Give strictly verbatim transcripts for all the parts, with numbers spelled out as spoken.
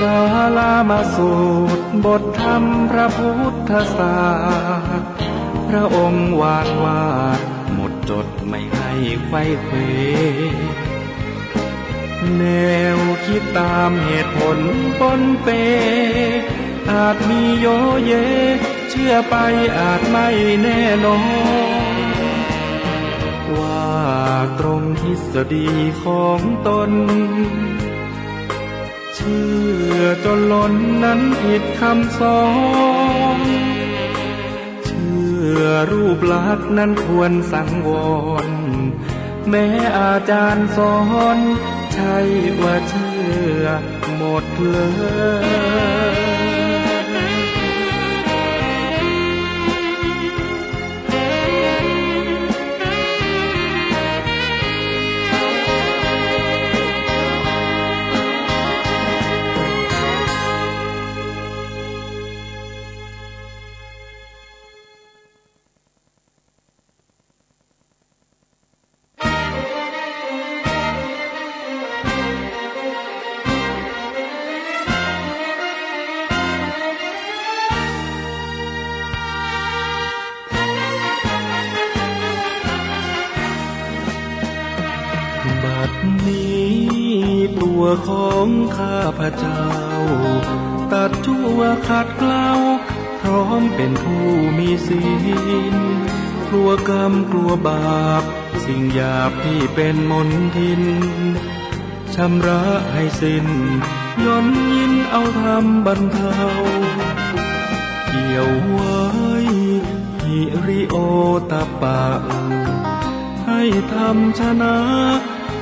กาลามาสูตร บทธรรมพระพุทธศาสตร์ พระองค์วางวาด หมดจดไม่ให้ไขว้เขว แนวคิดตามเหตุผลปนเป อาจมีโยเย เชื่อไปอาจไม่แน่นอน ว่าตรงทฤษฎีของตน เชื่อจนล้นนั้นผิดคำสอน เชื่อรูปลักษณ์นั้นควรสังวร แม้อาจารย์สอน ใช่ว่าเชื่อหมดเลย บัดนี้ตัวของข้าพเจ้า ตัดชั่วขัดเกลา พร้อมเป็นผู้มีศีล กลัวกรรมกลัวบาป สิ่งหยาบที่เป็นมลทิน ชำระให้สิ้น ย่นยินเอาธรรมบรรเทา เกี่ยวไว้หิริโอตตัปปะ ให้ธรรมชนะ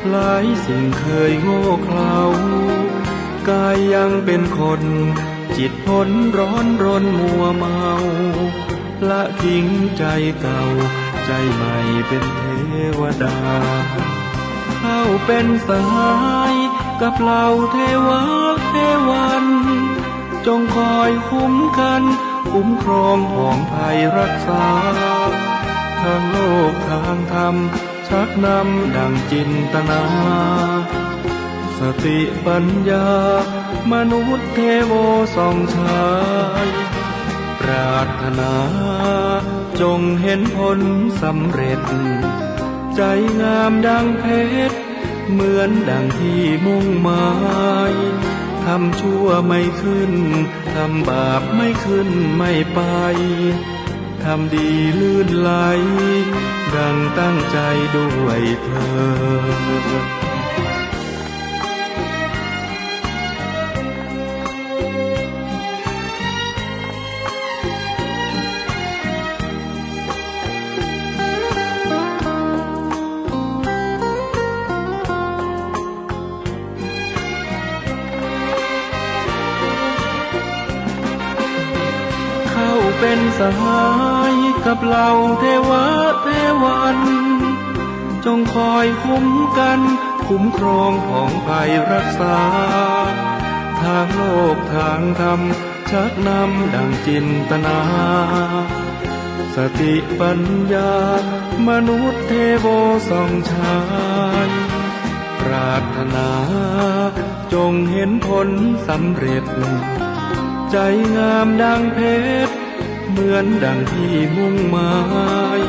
หลายสิ่งเคยโง่เขลา กายยังเป็นคน จิตพ้นร้อนรนมัวเมา ละทิ้งใจเก่า ใจใหม่เป็นเทวดา เข้าเป็นสหายกับเหล่าเทวะเทวัน จงคอยคุ้มกัน คุ้มครองผองภัยรักษา ทางโลกทางธรรม ชักนำดังจินตนา สติปัญญามนุษย์เทโวส่องฉาย ปรารถนาจงเห็นผลสำเร็จ ใจงามดังเพชร เหมือนดังที่มุ่งหมาย ทำชั่วไม่ขึ้น ทำบาปไม่ขึ้นไม่ไป ทำดีลื่นไหล ดังตั้งใจด้วยเทอญ เข้าเป็นสหายกับเหล่าเทวะเทวัน จงคอยคุ้มกัน คุ้มครองผองภัยรักษา ทางโลกทางธรรม ชักนำดังจินตนา สติปัญญามนุษย์เทโวส่องฉาย ปรารถนาจงเห็นผลสำเร็จ ใจงามดังเพชร เหมือนดังที่มุ่งหมาย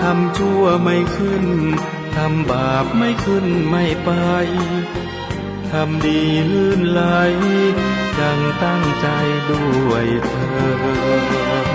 ทำชั่วไม่ขึ้น ทำบาปไม่ขึ้นไม่ไป ทำดีลื่นไหล ดังตั้งใจด้วยเทอญ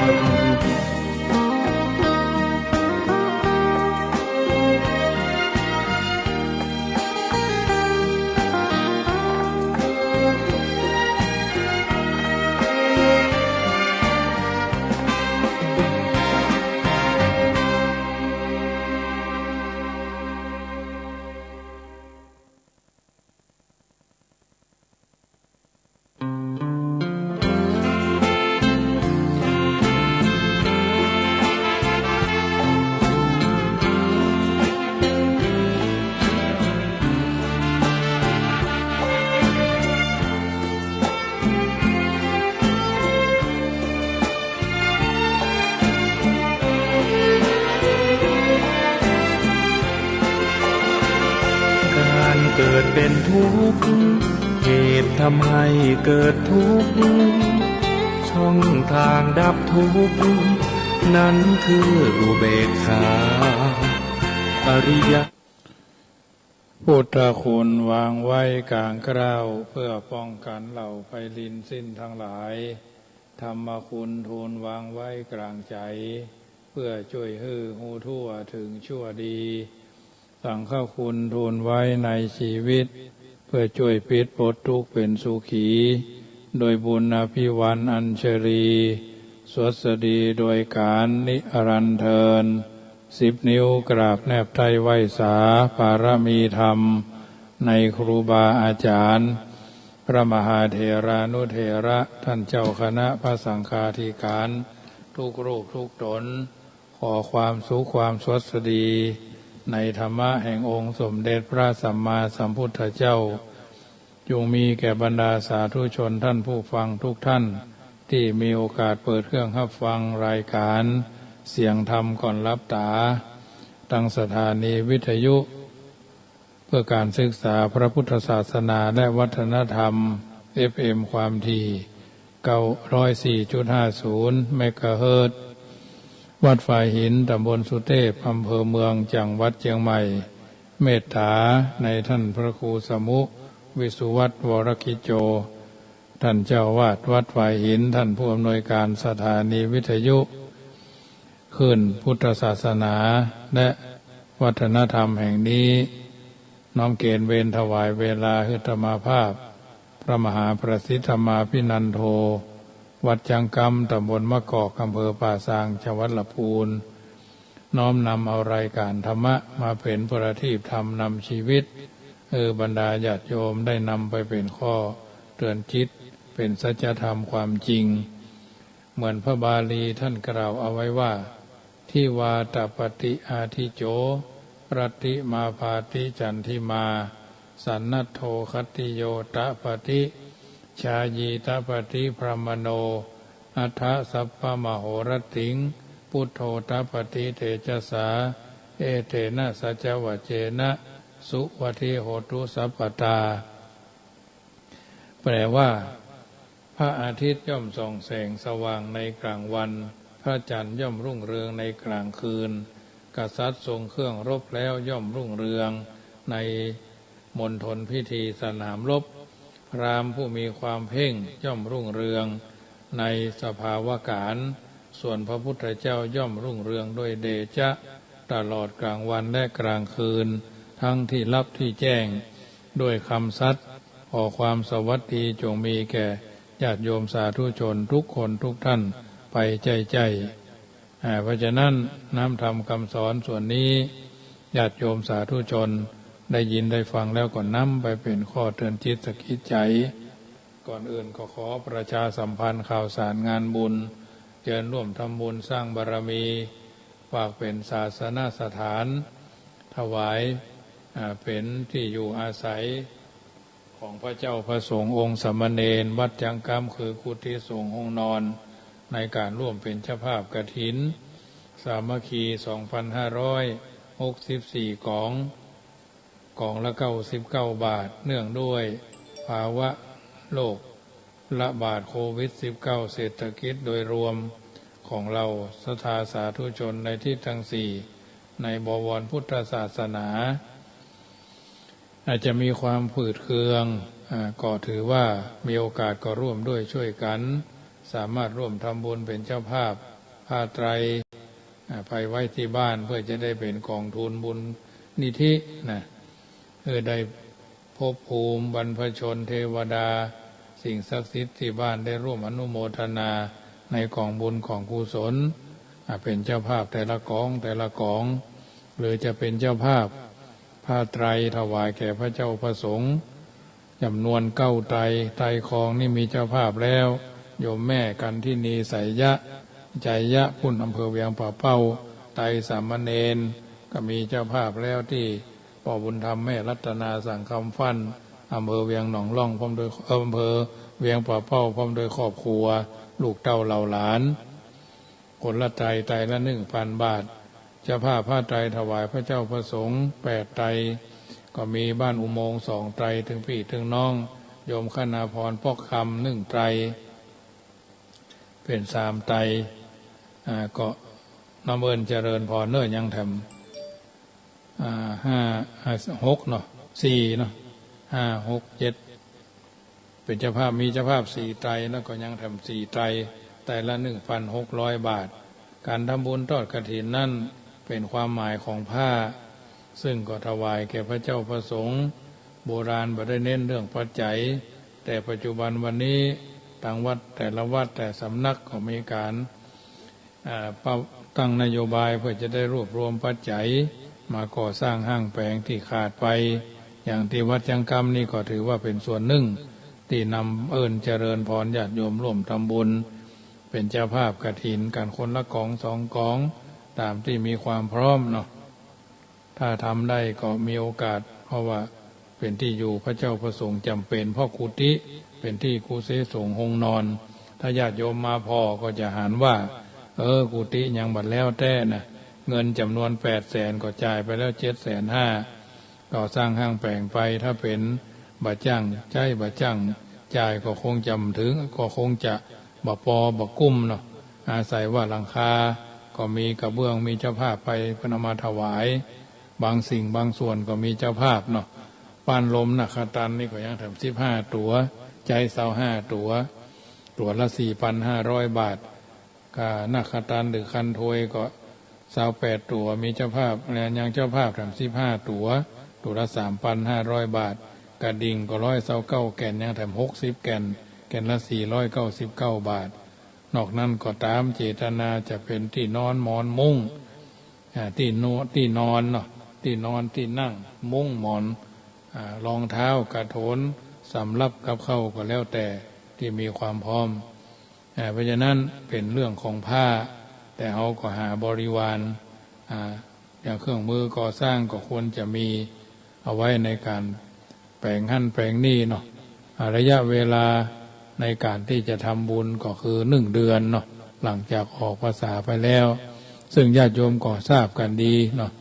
การเกิดเป็นทุกข์ เหตุ ทำให้เกิดทุกข์ ช่องทางดับทุกข์ นั้นคืออุเบกขา อริย พุทธคุณวางไว้กลางเกล้า เพื่อป้องกันเหล่าไพลินสิ้นทั้งหลาย ธรรมคุณทูลวางไว้กลางใจ๋ เพื่อจ้วยหื้อฮู้ทั่วถึงชั่วดี สังฆคุณทูลไว้ในชีวิต เพื่อจ้วยปิดปลดทุกข์เป๋นสุขี โดยบุญอภิวาทอัญชลี สวัสดีโดยกาลนิรันดร์เทอญ สิบนิ้วกราบแนบใต้ไหว้สาบารมีธรรม ในครูบาอาจ๋ารย์ พระมหาเถรานุเถระ ท่านเจ้าคณะพระสังฆาธิการ ทุกรูปทุกต๋น ขอความสุขความสวัสดี ในธรรมะแห่งองค์สมเด็จพระสัมมาสัมพุทธเจ้า จงมีแก่บรรดาสาธุชนท่านผู้ฟังทุกท่าน ตี้มีโอกาสเปิดเครื่องฮับฟังรายการเสียงธรรมก่อนหลับต๋า ตางสถานีวิทยุ เพื่อการศึกษาพระพุทธศาสนาและวัฒนธรรม เอฟเอ็ม ความถี่ เก้าร้อยสี่จุดห้าศูนย์ เมกะเฮิรตซ์ วัดฝายหิน ต๋ำบลสุเตพ อำเภอเมือง จังหวัดเจียงใหม่ เมตต๋านายท่านพระครูสมุห์ วิสุวัฒน์ วรกิจโจ ท่านเจ้าอาวาสวัดฝายหิน ท่านผู้อำนวยการสถานีวิทยุ คลื่นพุทธศาสนา และวัฒนธรรมแห่งนี้ น้อมเกณฑ์เวรถวายเวลาหื้ออาตมาภาพ พระมหาประสิทธิ์ธรรมาภินันโท วัดจังกำ ต๋ำบลมะกอก อำเภอป่าซาง จังหวัดลำพูน น้อมนำเอารายการธรรมะมาเป๋นประทีปธรรมนำชีวิต หื้อบรรดาญาติโยมได้นำไปเป๋นข้อเตือนจิต เป๋นสัจธรรมความจริง เหมือนพระบาลีท่านกล่าวเอาไว้ว่า ทิวาตปฏิอาทิโจ รัตติมาพาติจันทิมา สันนัทโท ขัตติโย ตปฏิ ชายี ตปฏิ พรหมโณ อัฏฐสัพพมโหรติง พุทโธ ตปฏิ เตจสา เอเตนะ สัจจวัจเจนะ สุวัตถิโหตุ สัพพตา แปลว่า พระอาทิตย์ย่อมส่องแสงสว่างในกลางวัน พระจันทร์ย่อมรุ่งเรืองในกลางคืน กษัตริย์ทรงเครื่องรบแล้วย่อมรุ่งเรืองในมณฑลพิธีสนามรบ พราหมณ์ผู้มีความเพ่งย่อมรุ่งเรืองในสภาวการ ส่วนพระพุทธเจ้าย่อมรุ่งเรืองด้วยเดชะ ตลอดกลางวันและกลางคืน ทั้งที่ลับที่แจ้ง ด้วยคำสัตย์ ขอความสวัสดีจงมีแก่ญาติโยมสาธุชนทุกคนทุกท่านไปใจ้ๆ อ่า เพราะฉะนั้นน้ำธรรมคำสอนส่วนนี้ ญาติโยมสาธุชนได้ยินได้ฟังแล้วก็นำไปเป๋นข้อเตือนจิตสะกิดใจ๋ ก่อนอื่นก็ขอประชาสัมพันธ์ข่าวสารงานบุญ เจิญร่วมทำบุญสร้างบารมี ฝากเป๋นศาสนสถาน ถวาย อ่า เป๋นตี้อยู่อาศัย ของพระเจ้าพระสงฆ์องค์สามเณร วัดจังกำ คือกุฏิสงฆ์ห้องนอน ในการร่วมเป๋นเจ้าภาพกฐิน สามัคคี สองพันห้าร้อยหกสิบสี่ ก๋อง ก๋องละเก้าสิบเก้าบาท เนื่องด้วยภาวะโรคระบาดโควิดสิบเก้า เศรษฐกิจโดยรวมของเราศรัทธาสาธุชนในทิศทั้งสี่ ในบวรพุทธศาสนา อาจจะมีความฝืดเคือง อ่า ก็ถือว่ามีโอกาสก็ร่วมด้วยช่วยกัน สามารถร่วมทำบุญเป๋นเจ้าภาพผ้าไตร อ่า ไปไว้ที่บ้านเพื่อจะได้เป๋นก๋องทุนบุญนิธินะ เพื่อได้ภพภูมิบรรพชนเทวดา สิ่งศักดิ์สิทธิ์ที่บ้านได้ร่วมอนุโมทนาในก๋องบุญก๋องกุศล อ่า เป๋นเจ้าภาพแต่ละก๋องแต่ละก๋อง หรือจะเป๋นเจ้าภาพผ้าไตรถวายแก่พระเจ้าพระสงฆ์ จ๋ำนวนเก้าไตร ไตรคองนี่มีเจ้าภาพแล้ว โยมแม่กันทินี ไสยะ ชัยยะ ปุ้นอำเภอเวียงป่าเป้า ไตรสามเณรก็มีเจ้าภาพแล้วตี้ป้อบุญธรรมแม่รัตนา สังคำฟั่น อำเภอเวียงหนองล่อง พร้อมด้วย เอ่อ อำเภอเวียงป่าเป้า พร้อมด้วยครอบครัว ลูกเต้าเหล่าหลาน คนละไตร ไตรละหนึ่งพันบาท เจ้าภาพผ้าไตรถวายพระเจ้าพระสงฆ์แปดไตร ก็มีบ้านอุโมงค์สองไตร ตึงปี้ตึงน้อง โยมคณาภรณ์ ป๊อกคำ นึ่งไตร เป๋นสามไตร อ่า ก็นำเอิ้นเจริญพรเน่อ ยังแถม อ่า ห้า อ่า หกเนาะ สี่เนาะ ห้า หก เจ็ด เป๋นเจ้าภาพ มีเจ้าภาพสี่ไตร แล้วก็ยังแถมสี่ไตร ไตรละ หนึ่งปันหกร้อยบาท ก๋านทำบุญทอดกฐินนั้นเป๋นความหมายของผ้า ซึ่งก็ถวายแก่พระเจ้าพระสงฆ์ โบราณบ่ได้เน้นเรื่องปัจจัย แต่ปัจจุบันวันนี้ตางวัดแต่ละวัดแต่สำนักก็มีก๋าน อ่า ปะ ตั้งนโยบายเพื่อจะได้รวบรวมปัจจัยมาก่อสร้างห้างแป๋งตี้ขาดไป อย่างตี้วัดยังกำนี่ก็ถือว่าเป๋นส่วนนึ่งตี้นำเอิ้นเจริญพรญาติโยมร่วมทำบุญ เป๋นเจ้าภาพกฐินกั๋นคนละก๋องสองก๋อง ต๋ามตี้มีความพร้อมเนาะ ถ้าทำได้ก็มีโอกาส เพราะว่าเป๋นตี้อยู่พระเจ้าพระสงฆ์จ๋ำเป๋น เพราะกุฏิเป๋นตี้กุฏิสงฆ์โฮงนอน ถ้าญาติโยมมาผ่อก็จะหันว่า เออ กุฏิยังบ่แล้วแต๊นะ เงินจ๋ำนวนแปดแสนก็จ่ายไปแล้วเจ็ดแสนห้า ก็สร้างห้างแป๋งไป ถ้าเป๋นบ่าจ้างใจ๊บ่าจ้างจ่ายก็คงจ๋ำเถิง ก็คงจะบ่ปอบ่กุ้มเนาะ อาศัยว่าหลังคาก็มีกระเบื้อง มีเจ้าภาพไปเปิ้นเอามาถวาย บางสิ่งบางส่วนก็มีเจ้าภาพเนาะ ป้านลมนาคตันนี่ก็ยังแถมสิบห้าตั๋ว ใจ๊ซาวห้าตั๋ว ตั๋วละสี่ปันห้าร้อยบาท กานาคตันหรือคันโทยก็ซาวแปดตั๋ว มีเจ้าภาพ และยังเจ้าภาพแถมสิบห้าตั๋ว ตั๋วละสามปันห้าร้อยบาท กระดิ่งก็ร้อยซาวเก้าแก่น ยังแถมหกสิบแก่น แก่นละสี่ร้อยเก้าสิบเก้าบาท นอกนั้นก็ต๋ามเจตนา จะเป๋นตี้นอนหมอนมุ้ง อ่า ตี้นอน ตี้นอนเนาะ ตี้นอน ตี้นั่ง มุ้งหมอน อ่า รองเท้า กระโถน สำรับกับข้าวก็แล้วแต่ตี้มีความพร้อม อ่า เพราะฉะนั้นเป๋นเรื่องของผ้า แต่เฮาก็หาบริวาร อ่า อย่างเครื่องมือก่อสร้างก็ควรจะมีเอาไว้ในก๋านแป๋งหั้นแป๋งนี่เนาะ อ่า ระยะเวลาในก๋านตี้จะทำบุญก็คือหนึ่งเดือนเนาะ หลังจากออกพรรษาไปแล้ว ซึ่งญาติโยมก็ทราบกั๋นดีเนาะ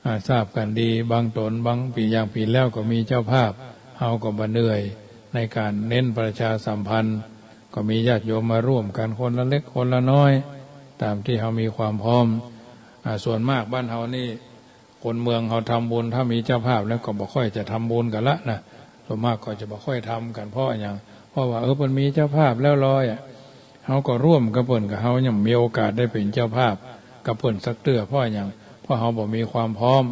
อ่า ทราบกั๋นดี บางต๋นบางปี๋ อย่างปี๋แล้วก็มีเจ้าภาพ เฮาก็บ่เหนื่อยในก๋านเน้นประชาสัมพันธ์ ก็มีญาติโยมมาร่วมกั๋นคนละเล็กคนละน้อย ต๋ามตี้เฮามีความพร้อม อ่า ส่วนมากบ้านเฮานี่ คนเมืองเฮาทำบุญ ถ้ามีเจ้าภาพแล้วก็บ่ค่อยจะทำบุญกั๋นละนะ ส่วนมากก็จะบ่ค่อยทำกั๋น เพราะอะหยัง เพราะว่า เออ เปิ้นมีเจ้าภาพแล้วลอยอะ เฮาก็ร่วมกับเปิ้น ก็เฮายังมีโอกาสได้เป๋นเจ้าภาพกับเปิ้นสักเตื้อ เพราะอะหยัง เพราะเฮาบ่มีความพร้อม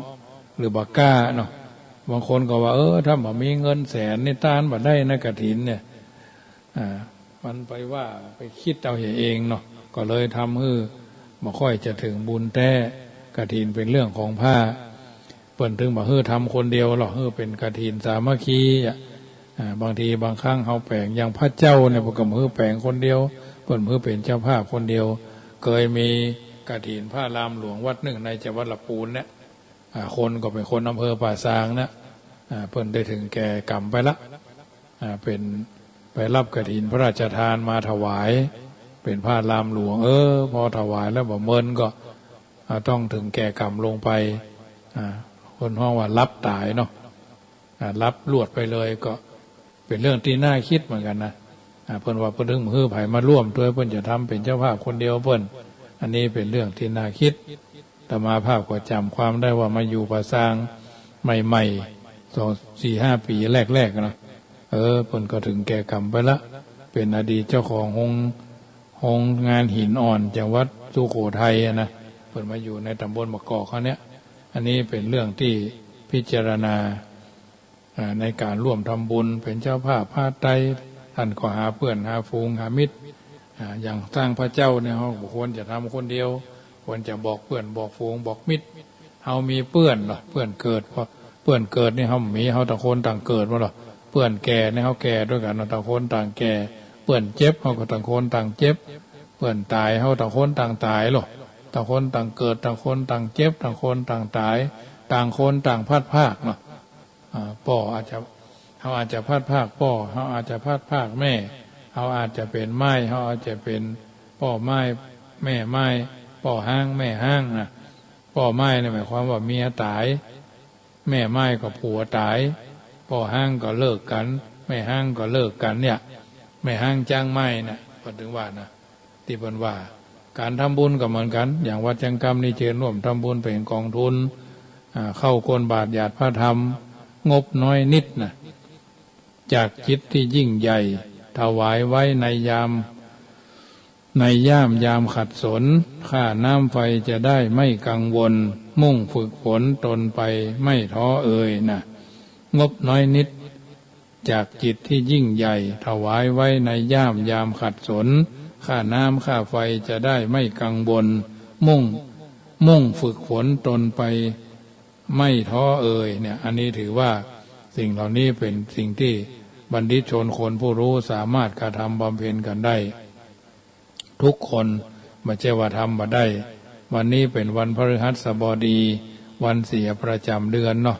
หรือบ่กล้าเนาะ บางคนก็ว่า เออ ถ้าบ่มีเงินแสนนี่ตานบ่ได้นะกฐินเนี่ย อ่า มันไปว่าไปกึ๊ดเอาเหียเองเนาะ ก็เลยทำหื้อบ่ค่อยจะเถิงบุญแต๊ กฐินเป๋นเรื่องของผ้า เปิ้นถึงบ่หื้อทำคนเดียวหรอก หื้อเป๋นกฐินสามัคคีอะ อ่า บางทีบางครั้งเฮาแป๋ง อย่างพระเจ้าเนี่ย เปิ้นก็บ่หื้อแป๋งคนเดียว เปิ้นบ่หื้อเป๋นเจ้าภาพคนเดียว เกยมีกฐินพระอารามหลวงวัดนึ่งในจังหวัดละปูนเนี่ย อ่า คนก็เป๋นคนอำเภอป่าซางนะ อ่า เปิ้นได้เถิงแก่กรรมไปละ อ่า เป๋นไปฮับกฐินพระราชทานมาถวาย เป๋นพระอารามหลวง เออ พอถวายแล้วบ่เมินก็ อ่า ต้องเถิงแก่กรรมลงไป อ่า เปิ้นฮ้องว่าฮับต๋ายเนาะ อ่า ฮับลวดไปเลย ก็เป๋นเรื่องตี้น่ากึ๊ดเหมือนกั๋นนะ อ่า เปิ้นว่าเปิ้นถึงบ่หื้อใผมาร่วมตวย เปิ้นจะทำเป๋นเจ้าภาพคนเดียวเปิ้น อันนี้เป๋นเรื่องตี้น่ากึ๊ด อาตมาภาพก็จ๋ำความได้ว่ามาอยู่ป่าซางใหม่ๆ สอง สี่ ห้า ปี๋แรกๆ นะ เออ เปิ้นก็เถิงแก่กรรมไปละ เป๋นอดีตเจ้าของโฮง โฮงงานหินอ่อนจังหวัดสุโขทัยอะนะ เปิ้นมาอยู่ในต๋ำบลบ่ากอกเฮาเนี่ย อันนี้เป๋นเรื่องตี้พิจารณา อ่า ในก๋านร่วมทำบุญ เป๋นเจ้าภาพผ้าไตร ต้านก็หาเปื้อนหาฝูงหามิตร อ่า อย่างสร้างพระเจ้าเนี่ย เฮาบ่ควรจะทำคนเดียว ควรจะบอกเปื้อนบอกฝูงบอกมิตร เฮามีเปื้อนเนาะ เปื้อนเกิด เพราะเปื้อนเกิดนี่เฮามี เฮาต่างคนต่างเกิดบ่ล่ะ เปื้อนแก่นี่เฮาแก่ตวยกั๋นเนาะ ต่างคนต่างแก่ เปื้อนเจ็บ เฮาก็ต่างคนต่างเจ็บ เปื้อนต๋าย เฮาต่างคนต่างต๋ายโลด ต่างคนต่างเกิด ต่างคนต่างเจ็บ ต่างคนต่างต๋าย ต่างคนต่างพลัดพรากเนาะ อ่า ป้ออาจจะ เฮาอาจจะพลัดพรากป้อ เฮาอาจจะพลัดพรากแม่ เฮาอาจจะเป๋นไม้ เฮาอาจจะเป๋นป้อไม้ แม่ไม้ ป้อฮ้าง แม่ฮ้างนะ ป้อไม้เนี่ยหมายความว่าเมียต๋าย แม่ไม้ก็ผัวต๋าย ป้อฮ้างก็เลิกกั๋น แม่ฮ้างก็เลิกกั๋นเนี่ย แม่ฮ้างจ้างไม้น่ะ เปิ้นตึงว่านะ ตี้เปิ้นว่า ก๋านทำบุญก็เหมือนกั๋น อย่างวัดแจ้งกำนี่เจิญร่วมทำบุญเป๋นก๋องทุน อ่า เข้าก้นบาตรหยาดพระธรรม งบน้อยนิดน่ะ จากจิตที่ยิ่งใหญ่ ถวายไว้ในยาม ในย่ามยามขัดสน ค่าน้ำไฟจะได้ไม่กังวล มุ่งฝึกฝนตนไปไม่ท้อเอ่ยน่ะ งบน้อยนิด จากจิตที่ยิ่งใหญ่ ถวายไว้ในย่ามยามขัดสน ค่าน้ำค่าไฟจะได้ไม่กังวล มุ่ง มุ่งฝึกฝนตนไปไม่ท้อเอ่ยเนี่ย อันนี้ถือว่าสิ่งเหล่านี้เป๋นสิ่งที่บัณฑิตชนคนผู้รู้สามารถกระทำบำเพ็ญกั๋นได้ ทุกคน บ่ใจ้ว่าทำบ่ได้ วันนี้เป๋นวันพฤหัสบดี วันเสียประจำเดือนเนาะ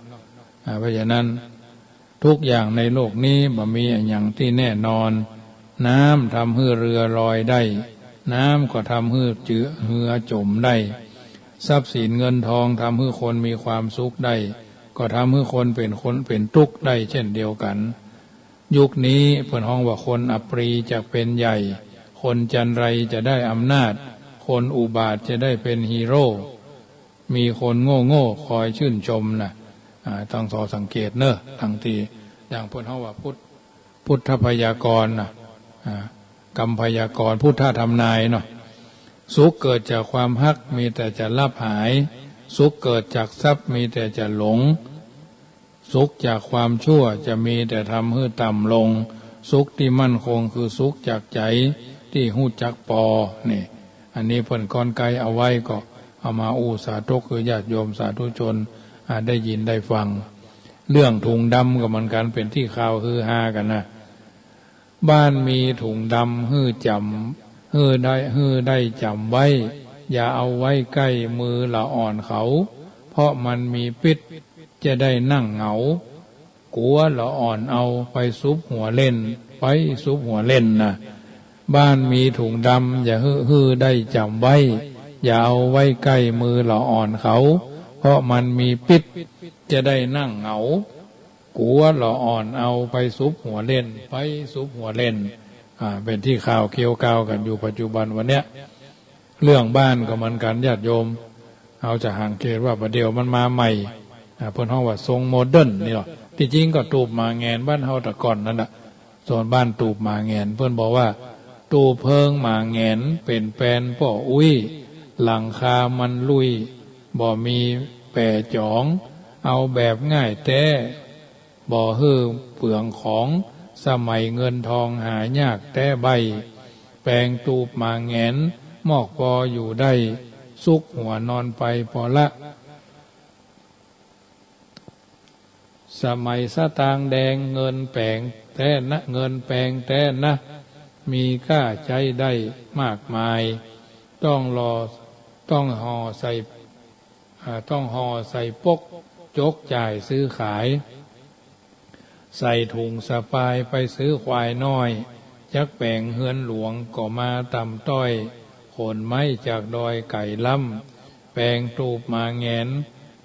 อ่า เพราะฉะนั้น ทุกอย่างในโลกนี้บ่มีอะหยังตี้แน่นอน น้ำทำหื้อเรือลอยได้ น้ำก็ทำหื้อเจือ เฮือจ๋มได้ ทรัพย์สินเงินทองทำหื้อคนมีความสุขได้ ก็ทำหื้อคนเป๋นคนเป๋นตุ๊กข์ได้เช่นเดียวกั๋น ยุคนี้เปิ้นฮ้องว่าคนอับปรีจักเป๋นใหญ่ คนจันไรจะได้อำนาจ คนอุบาทจะได้เป๋นฮีโร่ มีคนโง่ๆ คอยชื่นชมน่ะ อ่า ต้องสอสังเกตเน่อ ตังตี้ อย่างเปิ้นฮ้องว่าพุทธ พุทธพยากรณ์น่ะ อ่า กำพยากรณ์ พุทธทำนายเนาะ สุขเกิดจากความฮัก มีแต่จะลับหาย สุขเกิดจากทรัพย์ มีแต่จะหลง สุขจากความชั่วจะมีแต่ทำหื้อต่ำลง สุขตี้มั่นคงคือสุขจากใจ๋ตี้ฮู้จักปอ นี่ อันนี้เปิ้นกรรไกรเอาไว้ก็เอามาอู้สาธกคือญาติโยมสาธุชน อ่า ได้ยินได้ฟัง เรื่องถุงดำก็เหมือนกั๋น เป๋นตี้ข่าวฮือฮากั๋นนะ บ้านมีถุงดำหื้อจ๋ำ หื้อได้ หื้อได้จ๋ำไว้ อย่าเอาไว้ใก้มือละอ่อนเขา เพราะมันมีปิ๊ษ จะได้นั่งเหงา กั๋วละอ่อนเอาไปสุบหัวเล่น ไปสุบหัวเล่นน่ะ บ้านมีถุงดำอย่าหื้อ หื้อได้จ๋ำไว้ อย่าเอาไว้ใก้มือละอ่อนเขา เพราะมันมีปิ๊ษ จะได้นั่งเหงา กั๋วละอ่อนเอาไปสุบหัวเล่น ไปสุบหัวเล่น อ่า เป๋นตี้ข่าวเคียวกาวกั๋นอยู่ปัจจุบันวันเนี้ย เรื่องบ้านก็เหมือนกั๋นญาติโยม เฮาจะสังเกตว่าบ่าเดี่ยวมันมาใหม่ อ่า เปิ้นฮ้องว่าทรงโมเดิร์นนี่เนาะ ตี้จริงก็ตูบหมาแหงนบ้านเฮาแต่ก่อนนั่นน่ะ ส่วนบ้านตูบหมาแหงน เปิ้นบอกว่า ตูบเพิงหมาแหงน เป๋นแปนป้ออุ๊ย หลังคามันลุย บ่มีแป๋จ๋อง เอาแบบง่ายแต๊ บ่หื้อเปลืองของ สมัยเงินทองหายากแต๊ใบ้ แป๋งตูบหมาแหงน มอกปออยู่ได้ สุกหัวนอนไปปอละ สมัยสตางค์แดง เงินแป๋งแต๊นะ เงินแป๋งแต๊นะ มีก้าใจ๊ได้มากมาย ต้องหล่อ ต้องห่อใส่ อ่า ต้องห่อใส่ปก จกจ่ายซื้อขาย ใส่ถุงสะปายไปซื้อควายน้อย จักแป๋งเฮือนหลวงก็มาต่ำต้อย ขนไม้จากดอยไก๋ล้ำ แป๋งตูบหมาแหงน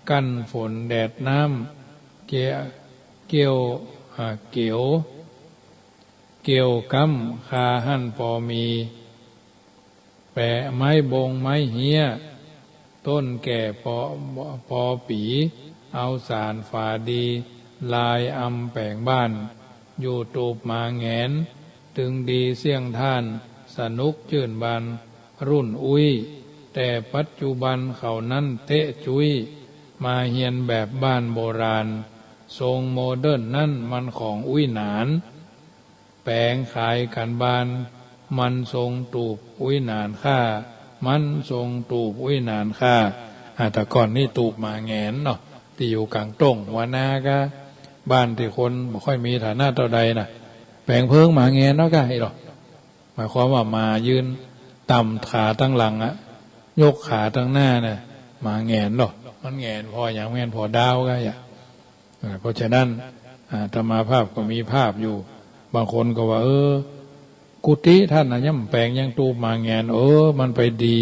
กั้นฝนแดดน้ำ เกี่ย เกี่ยว อ่า เกี่ยว เกี่ยวก๊ำคาหั้นปอมี แป๋ไม้บงไม้เฮี้ย ต้นแก่ปอ ปอปี๋ เอาสานฝาดี ลายอำแป๋งบ้าน อยู่ตูบหมาแหงน ตึงดีเสี้ยงท่าน สนุกจื้นบานรุ่นอุ๊ย แต่ปัจจุบันเขานั้นเต๊ะจุ๊ย มาเฮียนแบบบ้านโบราณ ทรงโมเดิร์นนั้นมันของอุ๊ยหนาน แป๋งขายกั๋นบาน มันทรงตูบอุ๊ยหนานข้า มันทรงตูบอุ๊ยหนานข้า อ่า แต่ก่อนนี่ตูบหมาแหงนเนาะ ตี้อยู่ก๋างต้งหัวนาก้า บ้านตี้คนบ่ค่อยมีฐานะเต้าใดน่ะ แป๋งเพิงหมาแหงนเนาะก้า อี้หรอ หมายความว่าหมายืนต่ำขาตังหลังอะ ยกขาตังหน้าน่ะ หมาแหงนเนาะ มันแหงนผ่อหยัง แหงนผ่อดาวก้า อ่า เพราะฉะนั้น อ่า อาตมาภาพก็มีภาพอยู่ บางคนก็ว่า เออ กุฏิท่านน่ะ ย่ำแป๋งยังตูบหมาแหงน เออ มันไปดี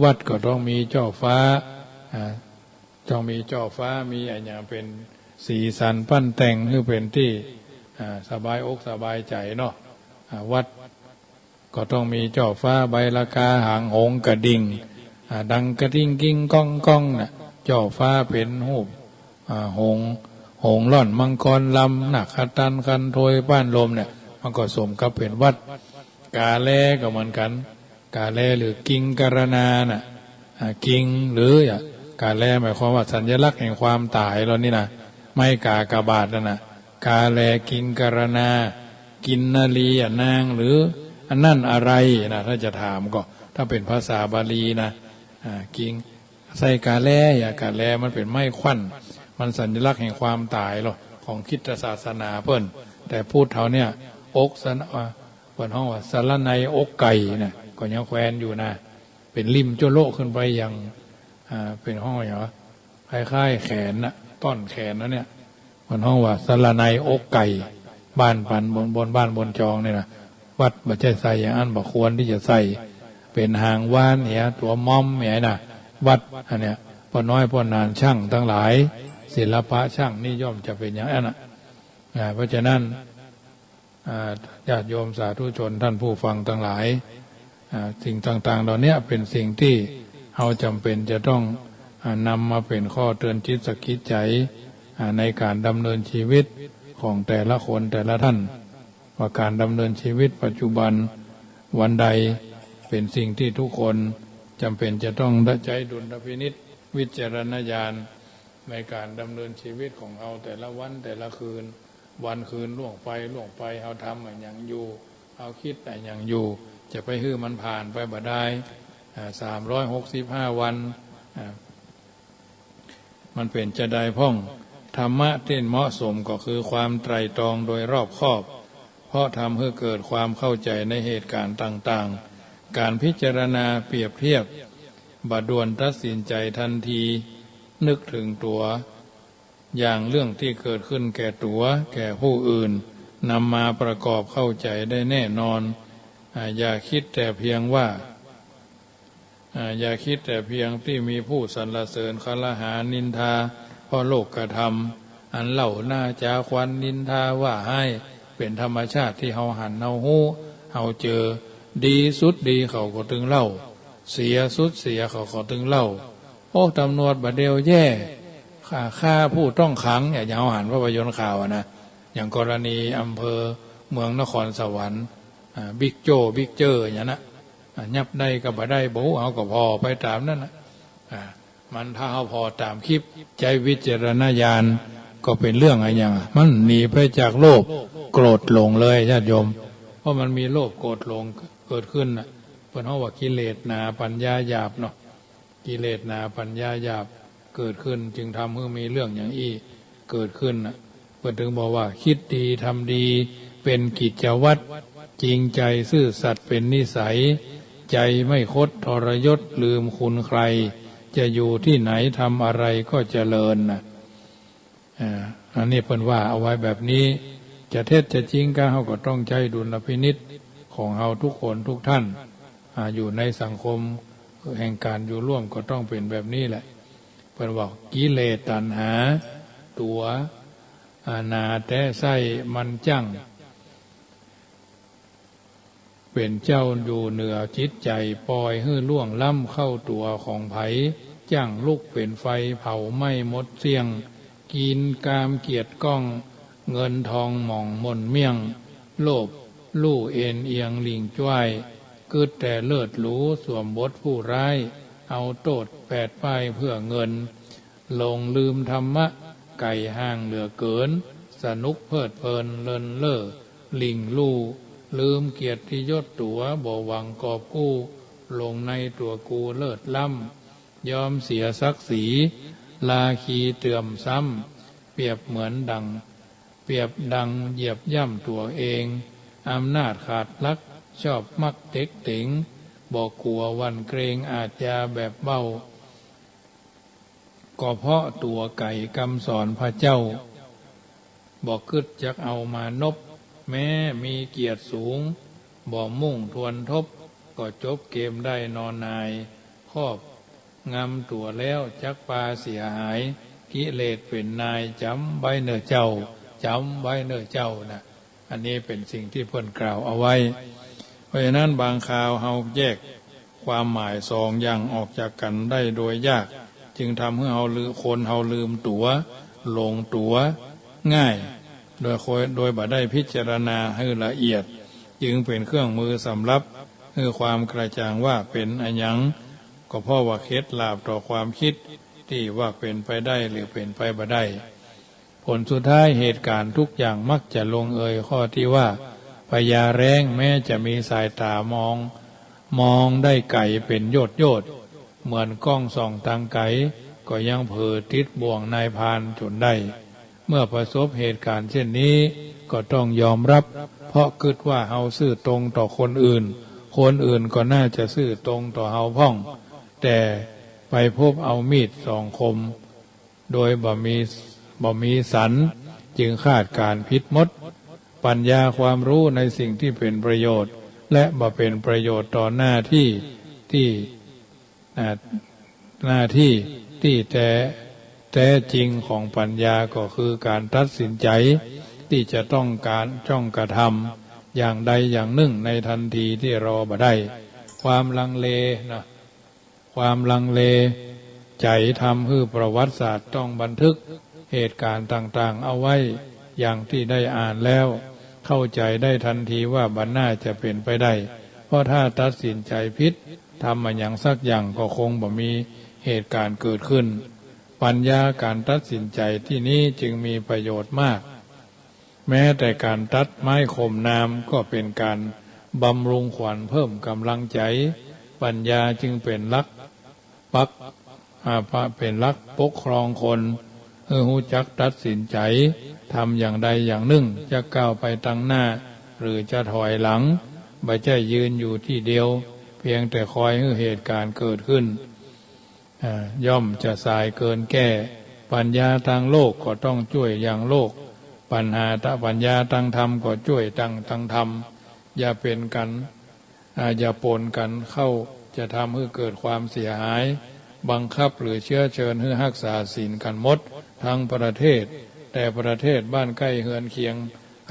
วัดก็ต้องมีจ้อฟ้า อ่า ต้องมีจ้อฟ้า มีอะหยังเป๋น สีสันปั้นแต่งหื้อเป๋นตี้ อ่า สบายอกสบายใจ๋เนาะ อ่า วัดก็ต้องมีจ้อฟ้าใบละกา หางหงส์กระดิ่ง อ่า ดังกระดิ่งกิ้งก้องก้องน่ะ จ้อฟ้าเป๋นฮูป อ่า หงส์ หงส์ล่อนมังกรลำ นาคคันตันคันโทยป้านลมเนี่ย มันก็สมกับเป๋นวัด กาแลก็เหมือนกั๋น กาแลหรือกิงกรณาน่ะ อ่า กิงหรือ อ่า กาแลหมายความว่าสัญลักษณ์แห่งความต๋ายเฮานี่นะ ไม้กากบาทนั่นน่ะ กาแลกิงกรณา กินนรียะนาง หรืออันนั้นอะไรนะ ถ้าจะถามก็ ถ้าเป๋นภาษาบาลีนะ อ่า กิง ใส่กาแล อ่า กาแลมันเป๋นไม้ขวั้น มันสัญลักษณ์แห่งความต๋ายเฮา ของคริสตศาสนาเปิ้น แต่พุทธเฮาเนี่ย อกสะ อ่า เปิ้นฮ้องว่าสะระไนอกไก่น่ะ ก็ยังแขวนอยู่นะ เป๋นลิ่มจั่วโละขึ้นไปอย่าง อ่า เป๋นฮ้องว่าหยังวะ คล้ายๆ แขนน่ะ ต้อนแขนน่ะเนี่ย เปิ้นฮ้องว่าสะระไนอกไก่ บ้านปันบน บนบ้านบนจองเนี่ยนะ วัดบ่ใจ้ใส่อย่างอั้น บ่ควรตี้จะใส่ เป๋นหางว้านเนี่ย ตั๋วม้อมเนี่ยนะ วัดอันเนี้ย ป้อน้อยป้อหนาน ช่างตังหลาย ศิลปะช่างนี่ย่อมจะเป๋นอย่างอั้นน่ะ อ่า เพราะฉะนั้น อ่า ญาติโยมสาธุชน ท่านผู้ฟังตังหลาย อ่า สิ่งต่างๆ เหล่าเนี้ยเป๋นสิ่งตี้เฮาจ๋ำเป๋นจะต้อง อ่า นำมาเป๋นข้อเตือนจิตสะกิดใจ๋ อ่า ในก๋านดำเนินชีวิตของแต่ละคนแต่ละท่าน ว่าก๋านดำเนินชีวิตปัจจุบันวันใดเป๋นสิ่งตี้ทุกคนจ๋ำเป๋นจะต้องใจ๊ดุลพินิจวิจารณญาณ ในก๋านดำเนินชีวิตของเฮาแต่ละวันแต่ละคืน วันคืนล่วงไปล่วงไป เฮาทำอะหยังอยู่ เฮากึ๊ดอะหยังอยู่ จะไปหื้อมันผ่านไปบ่ดาย อ่า สามร้อยหกสิบห้าวัน อ่า มันเป๋นจาใดพ่อง ธรรมะตี้เหมาะสมก็คือความไตร่ตรองโดยรอบคอบ เพราะทำหื้อเกิดความเข้าใจ๋ในเหตุก๋ารณ์ต่างๆ ก๋านพิจารณาเปรียบเทียบ บ่ด่วนตัดสินใจ๋ตันที นึกเถิงตั๋ว อย่างเรื่องตี้เกิดขึ้นแก่ตั๋ว แก่ผู้อื่น นำมาประกอบเข้าใจ๋ได้แน่นอน อ่า อย่ากึ๊ดแต่เพียงว่า อ่า อย่ากึ๊ดแต่เพียงตี้มีผู้สรรเสริญคารหานินทา เพราะโลกธรรม อันเล่าหน้าจ๋าขวัญนินทาว่าฮ้าย เป๋นธรรมชาติตี้เฮาหัน เฮาฮู้ เฮาเจอ ดีสุดดีเขาก็ตึงเล่า เสียสุดเสียเขาก็ตึงเล่า โอ้ ตำรวจบ่าเดี่ยวแย่ ฆ่า ฆ่าผู้ต้องขัง อย่างเฮาหันภาพยนตร์ข่าวอะนะ อย่างกรณีอำเภอเมืองนครสวรรค์ อ่า บิ๊กโจ้ บิ๊กเจิอ อย่างนั้นนะ อ่า ยับได้ก็บ่ได้ บ่ฮู้ เฮาก็ผ่อไปต๋ามนั้นนะ อ่า มันถ้าเฮาผ่อต๋ามคลิป ใจ๊วิจารณญาณ ก็เป๋นเรื่องอะหยังอะ มันหนีไปจากโลภโกรธหลงเลย ญาติโยม เพราะมันมีโลภโกรธหลงเกิดขึ้นน่ะ เปิ้นฮ้องว่ากิเลสหนาปัญญาหยาบเนาะ กิเลสหนาปัญญาหยาบเกิดขึ้น จึงทำหื้อมีเรื่องอย่างอี้เกิดขึ้นน่ะ เปิ้นถึงบอกว่า กึ๊ดดีทำดีเป๋นกิจวัตร จริงใจ๋ซื่อสัตย์เป๋นนิสัย ใจ๋ไม่คดทรยศลืมคุณใคร จะอยู่ตี้ไหนทำอะไรก็เจริญน่ะ อ่า อันนี้เปิ้นว่าเอาไว้แบบนี้ จะเท็จจะจริงกา เฮาก็ต้องใจ๊ดุลพินิจของเฮาทุกคนทุกท่าน อ่า อยู่ในสังคมแห่งก๋านอยู่ร่วมก็ต้องเป๋นแบบนี้แหละ เปิ้นว่ากิเลสตัณหาตั๋ว อ่า หนาแต๊ใส้มันจั้ง เป๋นเจ้าอยู่เหนือจิตใจ๋ ป่อยหื้อล่วงล้ำเข้าตั๋วของใผ จั้งลุกเป๋นไฟเผาไหม้หมดเสี้ยง กินกามเกียจก้อง เงินทองหมองหม่นเมี่ยง โลภลู่เอนเอียงหลิ่งจ้วย กึ๊ดแต่เลิศหรูสวมบทผู้ร้าย เอาโต้ษแปดป้ายเพื่อเงิน หลงลืมธรรมะ ไก๋ห่างเหลือเกิ๋น สนุกเพลิดเพลินเลินเล่อ หลิ่งลู่ ลืมเกียรติยศตั๋ว บ่หวังกอบกู้ หลงในตั๋วกูเลิศล้ำ ยอมเสียศักดิ์ศรี ลาคีเตื่อมซ้ำ เปรียบเหมือนดั่ง เปรียบดังเหยียบย่ำตั๋วเอง อำนาจขาดหลัก ชอบมักเต็กเต็ง บ่กั๋วหวั่นเกรงอาชญาแบบเบ้า ก็เพราะตั๋วไก๋กำสอนพระเจ้า บ่กึ๊ดจักเอามานพ แม้มีเกียรติสูง บ่มุ่งทวนทบ ก็จบเกมได้นอนหน่าย ครอบงำตั๋วแล้วจักปาเสียหาย กิเลสเป๋นนาย จ๋ำไว้เน่อเจ้า จ๋ำไว้เน่อเจ้านะ อันนี้เป๋นสิ่งตี้เปิ้นกล่าวเอาไว้ เพราะฉะนั้นบางคราวเฮาแยกความหมายสองอย่างออกจากกั๋นได้โดยยาก จึงทำหื้อเฮาลืม คนเฮาลืมตั๋ว หลงตั๋วง่าย โดย โดยบ่ได้พิจารณาหื้อละเอียด จึงเป๋นเครื่องมือสำหรับหื้อความกระจ่างว่าเป๋นอะหยัง ก็เพราะว่าเข็ดหลาบต่อความกึ๊ดตี้ว่าเป๋นไปได้หรือเป๋นไปบ่ได้ ผลสุดท้ายเหตุก๋ารณ์ทุกอย่างมักจะลงเอยข้อตี้ว่า พญาแร้งแม้จะมีสายต๋ามอง มองได้ไก๋เป๋นโยชน์โยชน์ เหมือนก้องส่องตางไก๋ ก็ยังเผลอติดบ่วงนายพรานจ๋นได้ เมื่อประสบเหตุก๋ารณ์เช่นนี้ ก็ต้องยอมรับ เพราะกึ๊ดว่าเฮาซื่อตรงต่อคนอื่น คนอื่นก็น่าจะซื่อตรงต่อเฮาพ่อง แต่ไปพบเอามีดสองคม โดยบ่มี บ่มีสัน จึงคาดก๋ารณ์ผิดหมด ปัญญาความฮู้ในสิ่งตี้เป๋นประโยชน์ และบ่เป๋นประโยชน์ต่อหน้าตี้ ตี้ อ่า หน้าตี้ตี้แท้ แท้จริงของปัญญาก็คือก๋ารตัดสินใจ๋ตี้จะต้องก๋าร ต้องกระทำอย่างใดอย่างนึ่งในตันทีตี้รอบ่ได้ ความลังเลนะ ความลังเลใจ๋ทำหื้อประวัติศาสตร์ต้องบันทึกเหตุก๋ารณ์ต่างๆ เอาไว้อย่างตี้ได้อ่านแล้ว เข้าใจ๋ได้ตันทีว่าบ่น่าจะเป๋นไปได้ เพราะถ้าตัดสินใจ๋ผิด ทำอะหยังสักอย่างก็คงบ่มีเหตุก๋ารณ์เกิดขึ้น ปัญญาก๋ารตัดสินใจ๋ตี้นี้จึงมีประโยชน์มาก แม้แต่ก๋ารตัดไม้ข่มนามก็เป๋นก๋ารบำรุงขวัญเพิ่มก๋ำลังใจ๋ ปัญญาจึงเป๋นหลักปัก อ่า ปะ เป๋นหลักปกครองคน หื้อฮู้จักตัดสินใจ๋ ทำอย่างใดอย่างนึ่ง จะก้าวไปตางหน้า หรือจะถอยหลัง บ่ใจ้ยืนอยู่ตี้เดียว เพียงแต่คอยหื้อเหตุก๋ารณ์เกิดขึ้น อ่า ย่อมจะสายเกินแก้ ปัญญาตางโลกก็ต้องจ้วยยังโลก ปัญหาตะ ปัญญาตางธรรมก็จ้วยตาง ตางธรรม อย่าเป๋นกั๋น อ่า อย่าป๋นกั๋นเข้า จะทำหื้อเกิดความเสียหาย บังคับหรือเชื้อเชิญหื้อฮักษาศีลกั๋นหมดตังประเทศ แต่ประเทศบ้านใก้เฮือนเคียง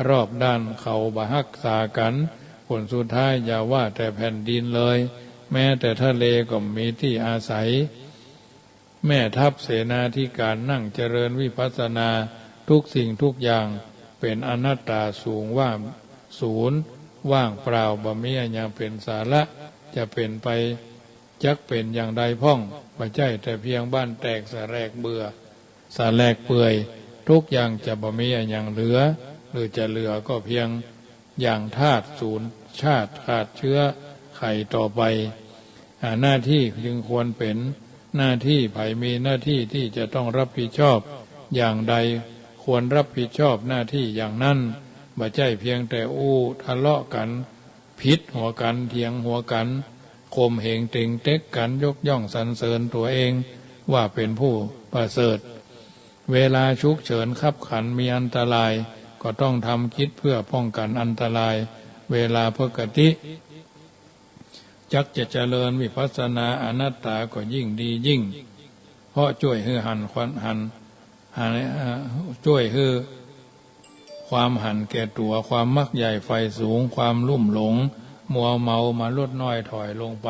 รอบด้านเขาบ่ฮักษากั๋น ผลสุดท้ายอย่าว่าแต่แผ่นดินเลย แม้แต่ทะเลก็บ่มีตี้อาศัย แม่ทัพเสนาธิการนั่งเจริญวิปัสสนา ทุกสิ่งทุกอย่างเป๋นอนัตตาสูงว่าง ศูนย์ว่างเปล่า บ่มีอะหยังเป๋นสาระ จะเป๋นไป จักเป๋นอย่างใดพ่อง บ่ใจ้แต่เพียงบ้านแตกสะแลกเปื่อย สะแลกเปื่อย ทุกอย่างจะบ่มีอะหยังเหลือ หรือจะเหลือก็เพียงอย่างธาตุสูญชาติขาดเชื้อไขต่อไป อ่า หน้าตี้จึงควรเป๋น หน้าตี้ ใผมีหน้าตี้ตี้จะต้องรับผิดชอบอย่างใด ควรรับผิดชอบหน้าตี้อย่างนั้น บ่ใจ้เพียงแต่อู้ทะเลาะกั๋น ผิดหัวกั๋น เถียงหัวกั๋น ข่มเหงเต็งเต็กกั๋น ยกย่องสรรเสริญตั๋วเองว่าเป๋นผู้ประเสริฐ เวลาฉุกเฉินคับขันมีอันตราย ก็ต้องทำกิจเพื่อป้องกั๋นอันตราย เวลาปกติ จักจะเจริญวิปัสสนาอนัตตาก็ยิ่งดียิ่ง เพราะจ้วยหื้อหันควันหัน หัน เอ่อ จ้วยหื้อความหันแก่ตั๋ว ความมักใหญ่ใฝ่สูง ความลุ่มหลง มัวเมามาลดน้อยถอยลงไป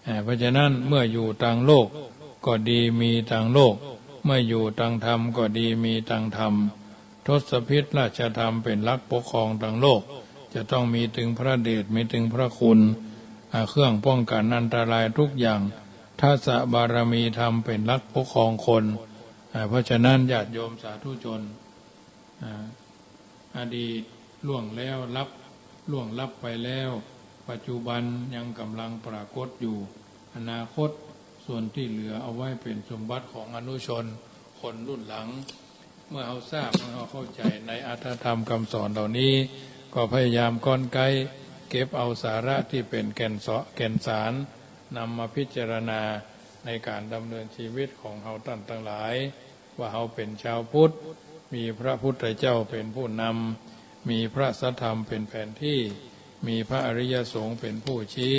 อ่า เพราะฉะนั้นเมื่ออยู่ตางโลกก็ดีมีตางโลก เมื่ออยู่ตางธรรมก็ดีมีตางธรรม ทศพิธราชธรรมเป๋นหลักปกครองตางโลก จะต้องมีตึงพระเดช มีตึงพระคุณ อ่า เครื่องป้องกั๋นอันตรายทุกอย่าง ทัสสะบารมีธรรมเป๋นหลักปกครองคน อ่า เพราะฉะนั้นญาติโยมสาธุชน อ่า อดีตล่วงแล้วลับ ล่วงลับไปแล้ว ปัจจุบันยังกำลังปรากฏอยู่ อนาคตส่วนตี้เหลือเอาไว้เป๋นสมบัติของอนุชนคนรุ่นหลัง เมื่อเฮาทราบ เมื่อเฮาเข้าใจ๋ในอรรถธรรมกำสอนเหล่านี้ ก็พยายามก๊อนไก๊เก็บเอาสาระตี้เป๋นแก่นเสาะ แก่นสาร นำมาพิจารณาในก๋านดำเนินชีวิตของเฮาต้านตังหลาย ว่าเฮาเป๋นจาวพุทธ มีพระพุทธเจ้าเป๋นผู้นำ มีพระสัทธรรมเป๋นแผนตี้ มีพระอริยสงฆ์เป๋นผู้ชี้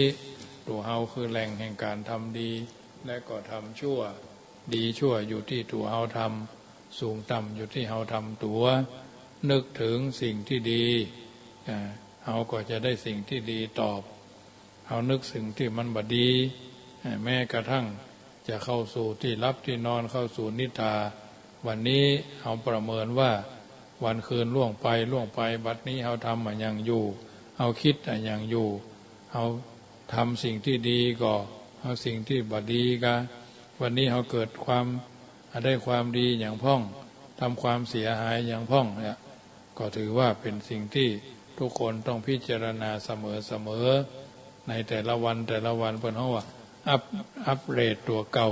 ตั๋วเฮาคือแหล่งแห่งก๋านทำดี และก็ทำชั่ว ดีชั่วอยู่ตี้ตั๋วเฮาทำ สูงต่ำอยู่ตี้เฮาทำตั๋ว นึกเถิงสิ่งตี้ดี อ่า เฮาก็จะได้สิ่งตี้ดีตอบ เฮานึกสิ่งตี้มันบ่ดี อ่า แม้กระทั่งจะเข้าสู่ตี้หลับตี้นอน เข้าสู่นิทรา วันนี้เฮาประเมินว่าวันคืนล่วงไป ล่วงไป บัดนี้เฮาทำอะหยังอยู่ เฮากึ๊ดอะหยังอยู่ เฮาทำสิ่งตี้ดีก่อ เฮาสิ่งตี้บ่ดีกา วันนี้เฮาเกิดความ ได้ความดีหยังพ่อง ทำความเสียหายหยังพ่องเนี่ย ก็ถือว่าเป๋นสิ่งตี้ทุกคนต้องพิจารณาเสมอๆ ในแต่ละวันแต่ละวัน เปิ้นฮ้องว่าอัป อัปเกรดตั๋วเก่า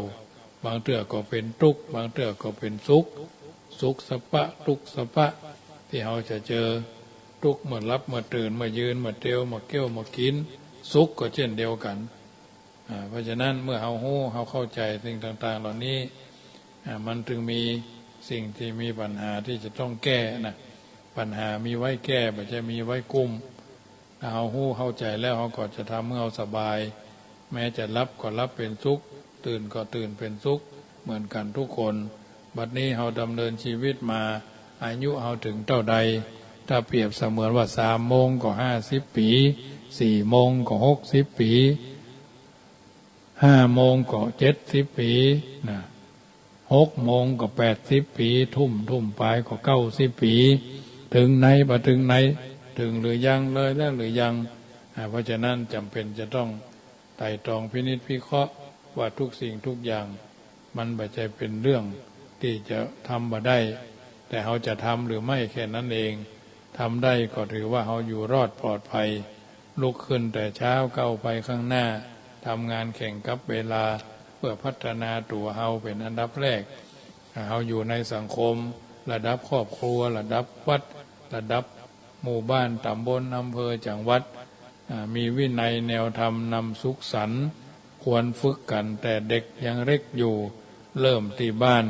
บางเตื้อก็เป๋นตุ๊กข์ บางเตื้อก็เป๋นสุข สุขสะป๊ะ ตุ๊กข์สะป๊ะ ตี้เฮาจะเจอ ตุ๊กข์เมื่อหลับ เมื่อตื่น เมื่อยืน เมื่อเตียว เมื่อเคี้ยว เมื่อกิ๋น สุขก็เจ้นเดียวกั๋น อ่า เพราะฉะนั้นเมื่อเฮาฮู้ เฮาเข้าใจ๋สิ่งต่างๆ เหล่านี้ อ่า มันจึงมีสิ่งตี้มีปัญหาตี้จะต้องแก้นะ ปัญหามีไว้แก้ บ่ใจ้มีไว้กุ้ม ถ้าเฮาฮู้เข้าใจ๋แล้ว เฮาก็จะทำหื้อเฮาสบาย แม้จะหลับก็หลับเป๋นสุข ตื่นก็ตื่นเป๋นสุข เหมือนกั๋นทุกคน บัดนี้เฮาดำเนินชีวิตมา อายุเฮาเถิงเต้าใด ถ้าเปรียบเสมือนว่าสามโมงก็ห้าสิบปี๋ สี่โมงก็หกสิบปี๋ ห้าโมงก็เจ็ดสิบปี๋นะ หกโมงก็แปดสิบปี๋ ทุ่ม ทุ่มป๋ายก็เก้าสิบปี๋ เถิงไหนบ่เถิงไหน เถิงหรือยัง เลยแล้วหรือยัง อ่า เพราะฉะนั้นจ๋ำเป๋นจะต้องไตร่ตรองพินิจพิเคราะห์ว่าทุกสิ่งทุกอย่าง มันบ่ใจ้เป๋นเรื่องตี้จะทำบ่ได้ แต่เฮาจะทำหรือไม่แค่นั้นเอง ทำได้ก็ถือว่าเฮาอยู่รอดปลอดภัย ลุกขึ้นแต่เช้าก้าวไปข้างหน้า ทำงานแข่งกับเวลา เพื่อพัฒนาตั๋วเฮาเป๋นอันดับแรก เฮาอยู่ในสังคม ระดับครอบครัว ระดับวัด ระดับหมู่บ้าน ต๋ำบล อำเภอ จังหวัด อ่า มีวินัยแนวธรรมนำสุขสันต์ ควรฝึกกั๋นแต่เด็กยังเล็กอยู่ เริ่มตี้บ้าน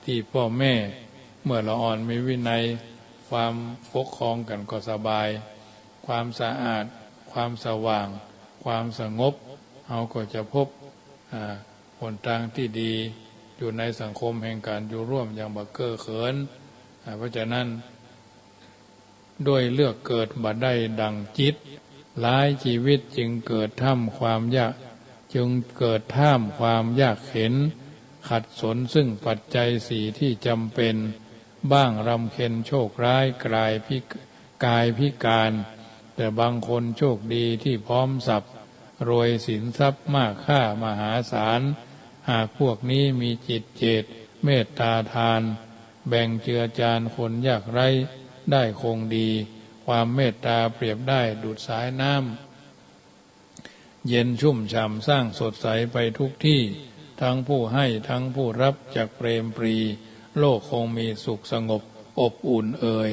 ตี้ป้อแม่ เมื่อละอ่อนมีวินัย ความปกครองกั๋นก็สบาย ความสะอาด ความสว่าง ความสงบ เฮาก็จะพบ อ่า หนตางตี้ดี อยู่ในสังคมแห่งก๋านอยู่ร่วมอย่างบ่เก้อเขิน อ่า เพราะฉะนั้น ด้วยเลือกเกิดบ่ได้ดั่งจิต หลายชีวิตจึงเกิดท่ามความยาก จึงเกิดท่ามความยากเข็ญ ขัดสนซึ่งปัจจัยสี่ที่จ๋ำเป๋น บ้างรำเค็ญโชคร้ายกลายพิก- กายพิการ แต่บางคนโชคดีที่พร้อมสัพย์ รวยสินทรัพย์มากค่ามหาศาล หากพวกนี้มีจิตเจตเมตตาทาน แบ่งเจือจานคนยากไร้ได้คงดี ความเมตตาเปรียบได้ดุจสายน้ำ เย็นชุ่มฉ่ำซ่างสดใสไปทุกที่ ทั้งผู้ให้ทั้งผู้รับจักเปรมปรี โลกคงมีสุขสงบอบอุ่นเอย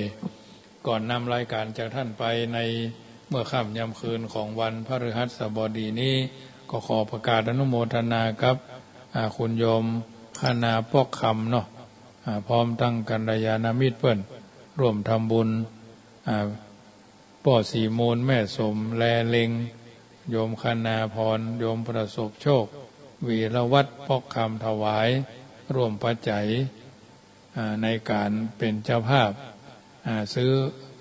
ก่อนนำรายการจากท่านไปในเมื่อค่ำยามคืนของวันพฤหัสบดีนี้ ก็ขอประกาศอนุโมทนากับ อ่า คุณโยมคณาป๊อกคำเนาะ อ่า พร้อมตังกัลยาณมิตรเปิ้น ร่วมทำบุญ อ่า ป้อศรีมูล แม่สม แลเล็ง โยมคณาพร โยมประสบโชค วีรวัฒน์ ป๊อกคำ ถวาย ร่วมปัจจัย อ่า ในก๋านเป๋นเจ้าภาพ อ่า ซื้อ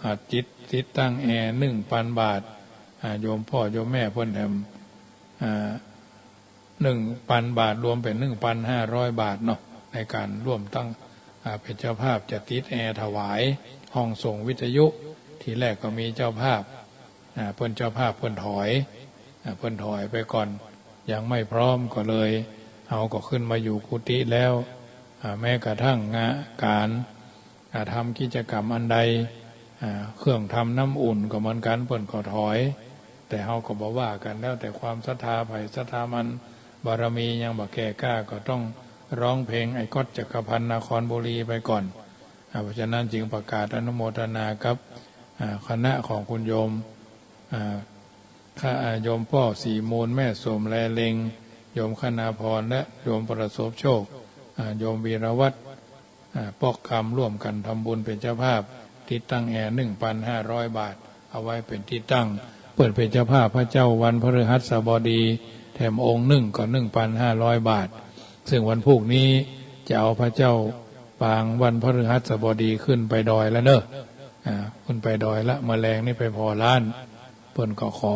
อ่า ติด ติดตั้งแอร์ หนึ่งปันบาท อ่า โยมป้อโยมแม่เปิ้นแถม อ่า หนึ่งปันบาท รวมเป๋น หนึ่งปันห้าร้อยบาทเนาะ ในก๋านร่วมตัง อ่า เป๋นเจ้าภาพจะติดแอร์ถวาย ห้องส่งวิทยุ ทีแรกก็มีเจ้าภาพ อ่า เปิ้นเจ้าภาพเปิ้นถอย อ่า เปิ้นถอยไปก่อน ยังไม่พร้อมก็เลย เฮาก็ขึ้นมาอยู่กุฏิแล้ว อ่า แม้กระทั่งงานก๋าน อ่า ทำกิจกรรมอันใด อ่า เครื่องทำน้ำอุ่นก็เหมือนกั๋น เปิ้นก็ถอย แต่เฮาก็บ่ว่ากั๋น แล้วแต่ความศรัทธาใผศรัทธามัน บารมียังบ่แก่กล้า ก็ต้องร้องเพลงไอ้ก๊อตจักรพันธ์นครบุรีไปก่อน อ่า เพราะฉะนั้นจึงประกาศอนุโมทนากับ อ่า คณะของคุณโยม อ่า ข้า อ่า โยมป้อศรีมูล แม่สม แลเล็ง โยมคณาพร และโยมประสบโชค อ่า โยมวีรวัฒน์ อ่า ป๊อกคำ ร่วมกั๋นทำบุญเป๋นเจ้าภาพ ติดตั้งแอร์ หนึ่งปันห้าร้อยบาท เอาไว้เป๋นที่ตั้ง เปิ้นเป๋นเจ้าภาพพระเจ้าวันพฤหัสบดี แถมองค์หนึ่งก็ หนึ่งปันห้าร้อยบาท ซึ่งวันพูกนี้จะเอาพระเจ้าปางวันพฤหัสบดีขึ้นไปดอยแล้วเน่อ อ่า ขึ้นไปดอยละ เมื่อแลงนี้ไปผ่อล้าน เปิ้นก็ขอ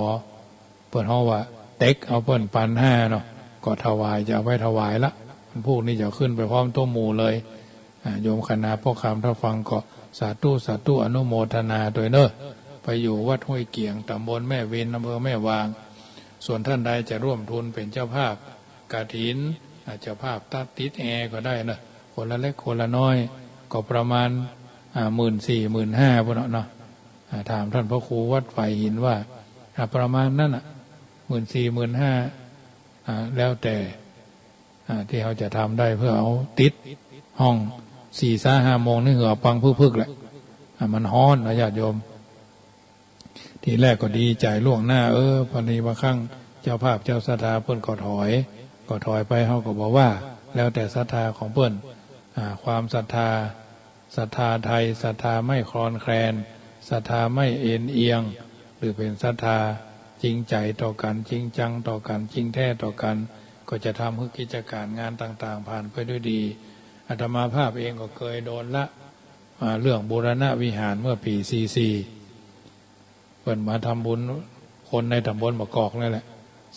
เปิ้นฮ้องว่าเต็ก เอาเปิ้นปันห้าเนาะ ก็ถวาย จะเอาไปถวายละ วันพูกนี้จะขึ้นไปพร้อมโตหมู่เลย อ่า โยมคณะป้อคำถ้าฟังก็สาธุ สาธุ อนุโมทนาตวยเน่อ ไปอยู่วัดห้วยเกียง ตำบลแม่วิน อำเภอแม่วาง ส่วนท่านใดจะร่วมทุนเป็นเจ้าภาพกฐิน อ่า เจ้าภาพตัดติดแอก็ได้เน่อ คนละเล็กคนละน้อย ก็ประมาณ อ่า หมื่นสี่ หมื่นห้า พุ้นเนาะ อ่า ถามท่านพระครูวัดฝายหินว่า อ่า ประมาณนั้นน่ะ หมื่นสี่ หมื่นห้า อ่า แล้วแต่ อ่า ตี้เฮาจะทำได้เปื้อเอาติดห้องสี่ซะห้าโมงนี่ หื้อเอาปังพึกๆ แหละ อ่า มันฮ้อนนะญาติโยม ทีแรกก็ดีใจ๋ล่วงหน้า เออ พอดีบางครั้งเจ้าภาพเจ้าศรัทธาเปิ้นก็ถอย ก็ถอยไป เฮาก็บ่ว่า แล้วแต่ศรัทธาของเปิ้น อ่า ความศรัทธา ศรัทธาไทย ศรัทธาไม่คลอนแคลน ศรัทธาไม่เอนเอียง หรือเป๋นศรัทธาจริงใจ๋ต่อกั๋น จริงจังต่อกั๋น จริงแท้ต่อกั๋น ก็จะทำหื้อกิจก๋านงานต่างๆ ผ่านไปด้วยดี อาตมาภาพเองก็เกยโดนละ อ่า เรื่องบูรณะวิหารเมื่อปี๋สี่สี่ เปิ้นมาทำบุญ คนในต๋ำบลบ่ากอกนี่แหละ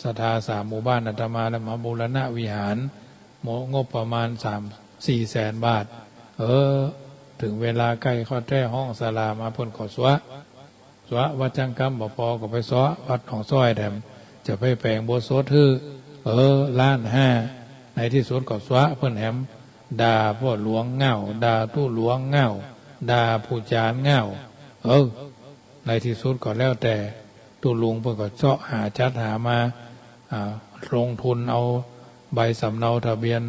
ศรัทธาสามหมู่บ้านอาตมาแล้วมาบูรณะวิหาร งบประมาณสามสี่แสนบาท เออ เถิงเวลาใก้เข้าแต๊ฮ้องสลามาเปิ้นก็สวะ สวะวัดจังกำบ่ปอก็ไปสวะวัดหนองซ้อยแถม จะไปแป๋งอุโบสถหื้อ เออ ล้านห้า ในตี้สุดก็สวะเปิ้นแถม ด่าป้อหลวงเง่า ด่าตุ๊หลวงเง่า ด่าผู้จารย์เง่า เออ ในตี้สุดก็แล้วแต่ตุ๊ลุงเปิ้นก็เซาะหาจัดหามา อ่า ลงทุนเอาใบสำเนาทะเบียน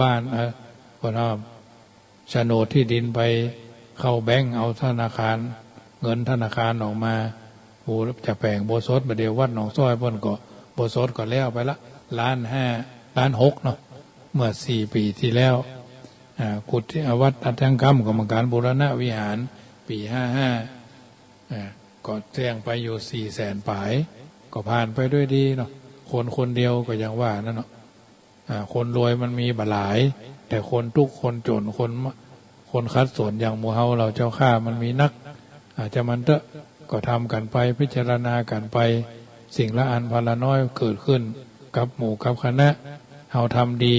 บ้าน เออ เปิ้นเอาโฉนดตี้ดินไปเข้าแบงก์ เอาธนาคาร เงินธนาคารออกมา โอ้ จะแป๋งอุโบสถ บ่าเดี่ยววัดหนองซ้อยเปิ้นก็ อุโบสถก็แล้วไปละ ล้านห้า ล้านหกเนาะ เมื่อสี่ปี๋ตี้แล้ว อ่า กุฏิ วัดอัดจังกำก็เหมือนกั๋น บูรณะวิหาร ปี๋ห้าห้า อ่า ก็แจ้งไปอยู่สี่แสนป๋าย ก็ผ่านไปด้วยดีเนาะ คนคนเดียวก็อย่างว่านั่นเนาะ อ่า คนรวยมันมีบ่หลาย แต่คนตุ๊กข์คนจ๋น คน คนขัดสนอย่างหมู่เฮาเหล่าเจ้าข้ามันมีนัก อ่า จะมันเต๊อะ ก็ทำกั๋นไป พิจารณากั๋นไป สิ่งละอันพันละน้อยเกิดขึ้นกับหมู่กับคณะ เฮาทำดี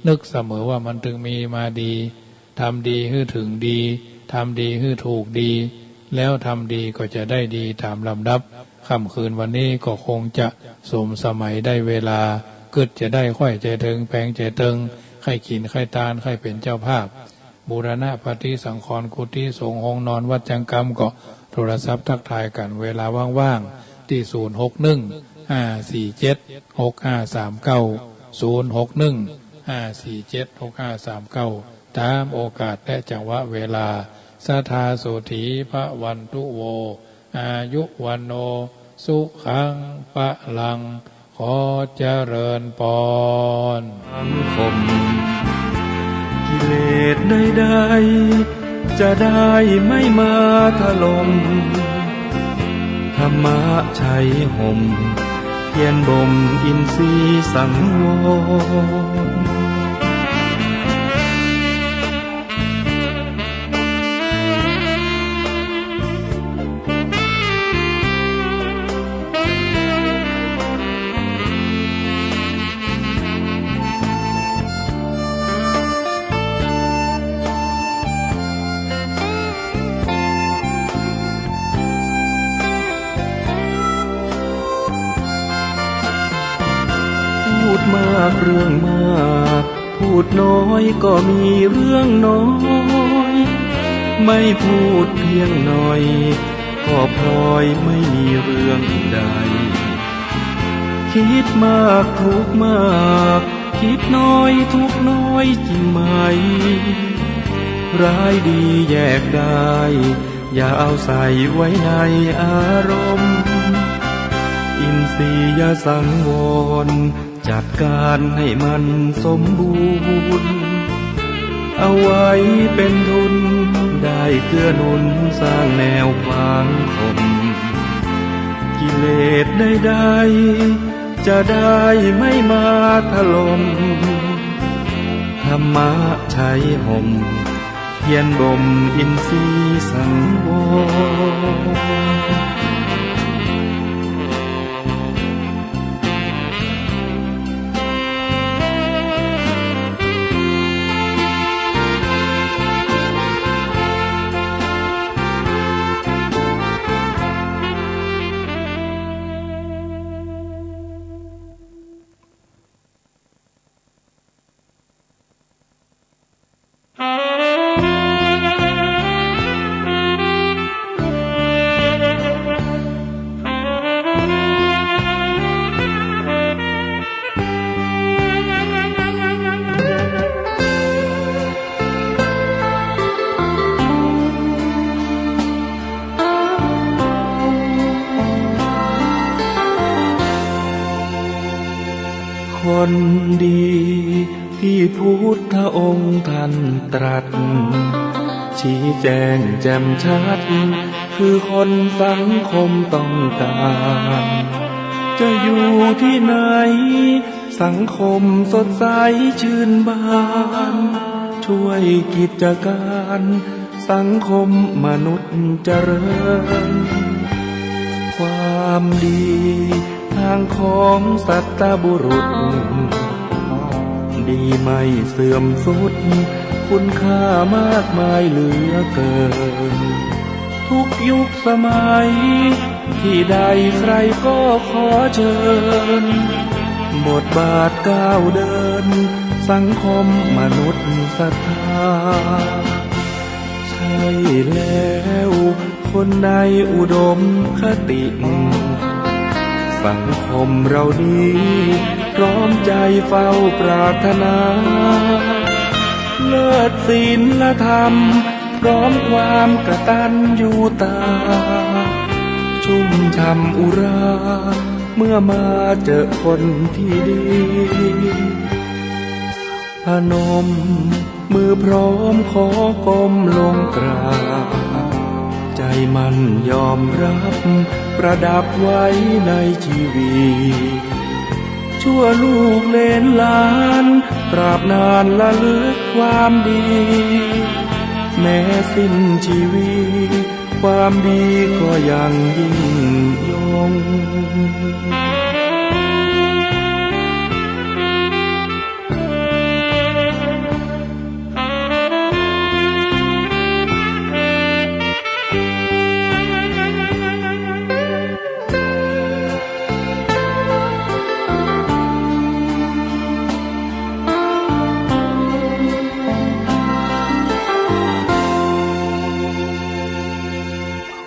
นึกเสมอว่ามันเถิงมีมาดี ทำดีหื้อเถิงดี ทำดีหื้อถูกดี แล้วทำดีก็จะได้ดีต๋ามลำดับ ค่ำคืนวันนี้ก็คงจะสมสมัยได้เวลา กึ๊ดจะได้ใค่เจาะเถิง แป๋งเจาะเถิง ใค่กิ๋นใค่ตาน ใค่เป๋นเจ้าภาพ บูรณะปฏิสังขรณ์กุฏิสงฆ์ โฮงนอนวัดจังกำ ก็โทรศัพท์ทักทายกั๋นเวลาว่างๆ ตี้ ศูนย์ หก หนึ่ง ห้า สี่ เจ็ด หก ห้า สาม เก้า ศูนย์ หก หนึ่ง ห้า สี่ เจ็ด หก ห้า สาม เก้า ต๋ามโอกาสและจังหวะเวลา สัทธาโสฏฐีภะวันตุโว อายุวัณโณ สุขัง พะลัง ขอเจริญปอน สังคม กิเลสใดๆ จะได้ไม่มาถล่ม ธรรมะชัยห่ม เพียรบ่มอินทรีย์สังวร พูดมากเรื่องมาก พูดน้อยก็มีเรื่องน้อย ไม่พูดเพียงหน่อย ก็พลอยไม่มีเรื่องใด คิดมากทุกข์มาก คิดน้อยทุกข์น้อยจริงไหม ร้ายดีแยกได้ อย่าเอาใส่ไว้ในอารมณ์ อินทรียสังวร จัดการให้มันสมบูรณ์ เอาไว้เป็นทุน ได้เกื้อหนุนสร้างแนวความคม กิเลสใดๆ จะได้ไม่มาถล่ม ธรรมะไฉห่ม เพียรบ่มอินทรีย์สังวร คนดี ที่พุทธองค์ท่านตรัส ชี้แจงแจ่มชัด คือคนสังคมต้องการ จะอยู่ที่ไหน สังคมสดใสชื่นบาน ช่วยกิจการ สังคมมนุษย์เจริญ ความดีทางของสัตบุรุษ ดีไม่เสื่อมทรุด คุณค่ามากมายเหลือเกิน ทุกยุคสมัย ที่ใดใครก็ขอเชิญ บทบาทก้าวเดิน สังคมมนุษย์ศรัทธา ใช่แล้ว คนในอุดมคติ สังคมเรานี้ พร้อมใจเฝ้าปรารถนา เลิศศีลธรรม พร้อมความกตัญญูตา ชุ่มฉ่ำอุรา เมื่อมาเจอคนที่ดี พนมมือพร้อมขอก้มลงกราบ ใจมั่นยอมรับ ประดับไว้ในชีวิต ชั่วลูกเหลนหลาน ตราบนานระลึกความดี แม้สิ้นชีวิต ความดีก็ยังยิ่งยง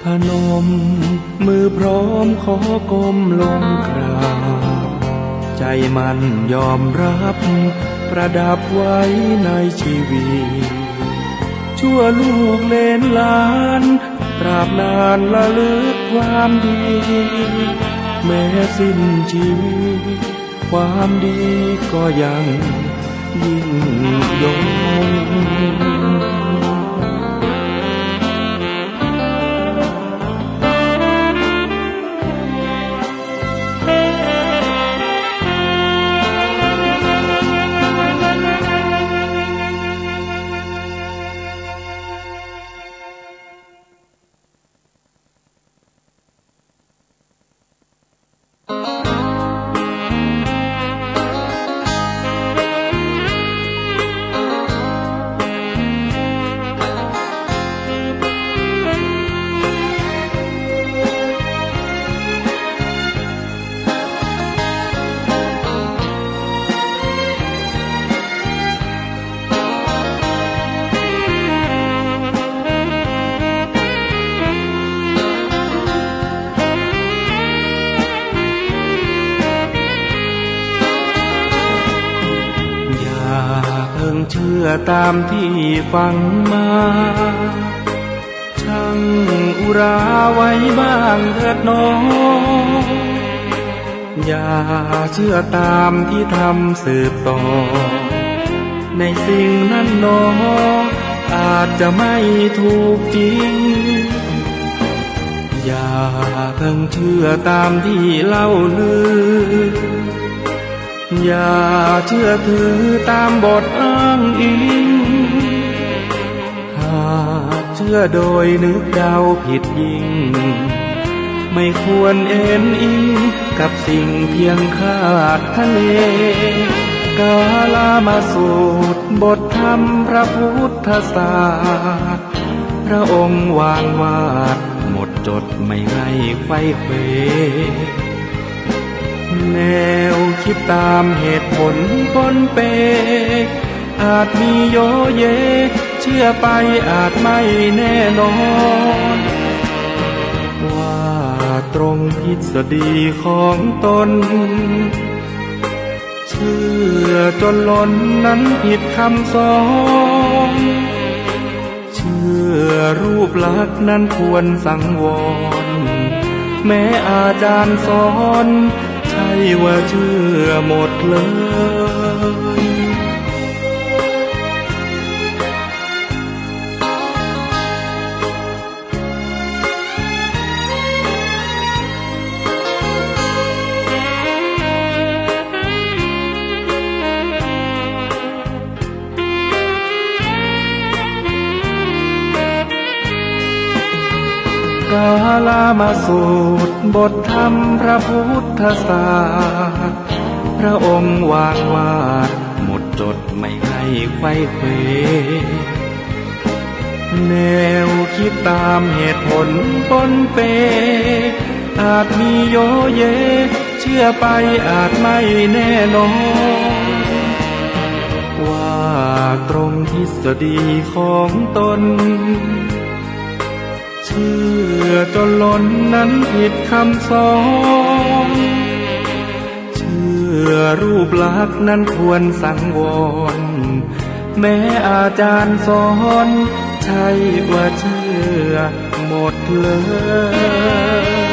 พนมมือพร้อมขอก้มลงกราบ ใจมั่นยอมรับ ประดับไว้ในชีวิต ชั่วลูกเหลนหลาน ตราบนานระลึกความดี แม้สิ้นชีวิต ความดีก็ยังยิ่งยง อย่าเพิ่งเชื่อตามที่ฟังมา ชั่งอุราไว้บ้างเถิดหนอ อย่าเชื่อตามที่ทำสืบต่อ ในสิ่งนั้นหนอ อาจจะไม่ถูกจริง อย่าเพิ่งเชื่อตามที่เล่าลือ อย่าเชื่อถือตามบทอ้า อิง หากเชื่อโดยนึกเดาผิดยิ่ง ไม่ควรเอนอิงกับสิ่งเพียงคาดคะเน กาลามาสูตรบทธรรมพระพุทธศาสตร์ พระองค์วางวาดหมดจดไม่ให้ไขว้เขว แนวคิดตามเหตุผลปนเป อาจมีโยเย เชื่อไปอาจไม่แน่นอน ว่าตรงทฤษฎีของตน เชื่อจนล้นนั้นผิดคำสอน เชื่อรูปลักษณ์นั้นควรสังวร แม้อาจารย์สอน ใช่ว่าเชื่อหมดเลย กาลามาสูตรบทธรรมพระพุทธศาสตร์ พระองค์วางวาดหมดจดไม่ให้ไขว้เขว แนวคิดตามเหตุผลปนเป อาจมีโยเย เชื่อไปอาจไม่แน่นอน ว่าตรงทฤษฎีของตน เชื่อจนล้นนั้นผิดคำสอน เชื่อรูปลักษณ์นั้นควรสังวร แม้อาจารย์สอน ใช่ว่าเชื่อหมดเลย